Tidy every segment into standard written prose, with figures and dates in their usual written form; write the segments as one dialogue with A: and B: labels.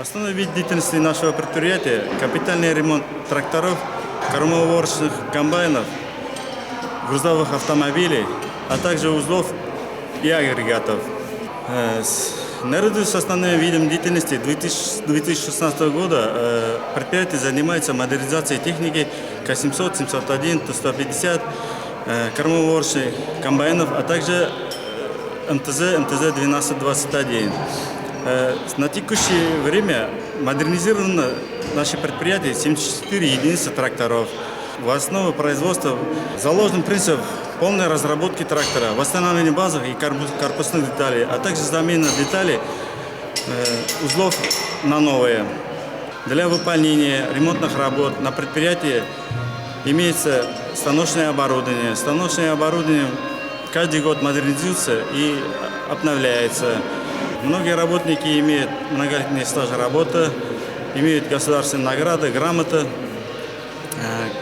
A: Основной вид деятельности нашего предприятия – капитальный ремонт тракторов, кормоуборочных комбайнов, грузовых автомобилей, а также узлов и агрегатов. Наряду с основным видом деятельности 2016 года предприятие занимается модернизацией техники К-700, 701, Т-150, кормоуборочных комбайнов, а также МТЗ, МТЗ-1221. На текущее время модернизировано наше предприятие 74 единицы тракторов. В основу производства заложен принцип полной разработки трактора, восстановления базовых и корпусных деталей, а также замена деталей узлов на новые. Для выполнения ремонтных работ на предприятии имеется станочное оборудование. Станочное оборудование каждый год модернизируется и обновляется. Многие работники имеют многолетний стаж работы, имеют государственные награды, грамоты.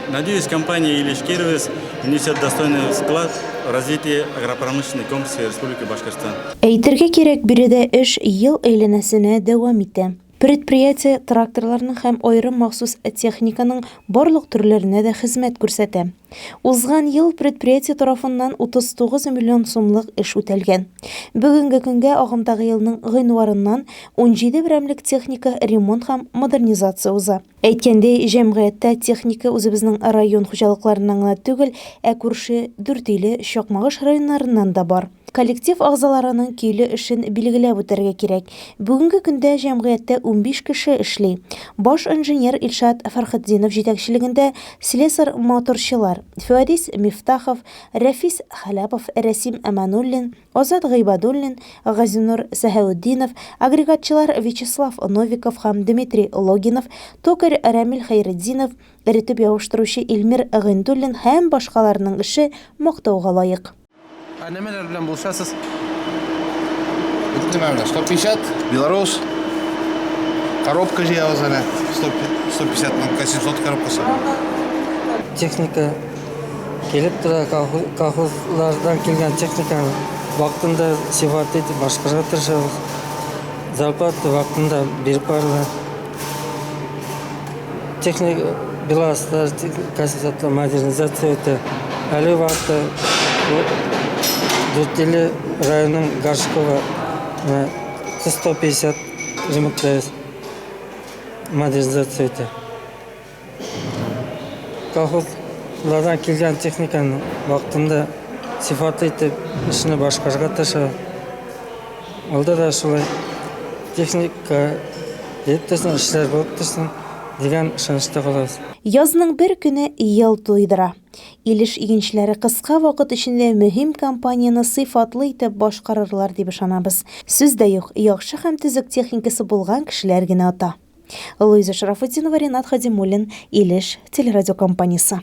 A: Надеюсь, компания Илеш Кировец внесет достойный вклад в развитие агропромышленной комплекса Республики Башкортостан.
B: Әйтергә кирәк, биредә эш ел әйләнәсенә дәвам итә. Предприятие тракторларның һәм аерым махсус техниканың барлык төрләренә дә хезмәт күрсәтә. Узган ел предприятие тарафыннан 39 миллион сумлык эш үтәлгән. Бүгенге көнгә агымдагы елның гыйнварыннан 17 берәмлек техника ремонт һәм модернизация уза. Әйткәндәй, җәмгыятьтә техника үзебезнең район хуҗалыкларыннан гына түгел, ә күрше Дүртөйле, Чакмагыш районнарыннан да бар. Коллектив әгъзаларының көйле эшен билгеләп үтәргә кирәк. Бүгенге көндә җәмгыятьтә 15 кеше эшли. Баш инженер Илшат Фәрхетдинов җитәкчелегендә слесарь-моторчылар Фәдис Мифтахов, Рәфис Хәләпов, Рәсим Әмануллин, Азат Гыйбадуллин, Газинур Сәһәүтдинов, агрегатчылар Вячеслав Новиков һәм Дмитрий Логинов, токарь Рәмил Хәйретдинов, эретеп ябыштыручы Илмир Гыйндуллин һәм башкаларның эше мактауга лаек.
C: Ә нәмәләр белән булышасыз?
D: Бөтен нәмә белән. 150, Белорус. Коробка җыябыз әнә. 150 мең, 700 коробкасы.
E: Техника килеп тора, колхозлардан килгән техниканы вакытында сыйфатлы итеп башкарырга тырышабыз. Зарплата вакытында биреп барыла. Техник беласлар, кассатлар модернизация үтә. Әлеге вакытта Дүртөйле районының Горшкова 150 ремонтлайбыз. Модернизация үтә. Колхозлардан килгән техниканы вакытында сыйфатлы итеп эшне башкарырга тырышабыз. Алда да шулай техника килеп торсын, эшләр булып торсын дигән ышанычта калабыз.
B: Язның бер көне ел туйдыра. Илеш игенчеләре кыска вакыт эчендә мөһим кампанияне сыйфатлы итеп башкарырлар дип ышанабыз. Сүз дә юк, яхшы һәм төзек техникасы булган кешеләр генә ота. Луиза Шарафутдинова, Ренат Хадимуллин, Илеш телерадиокомпаниясе.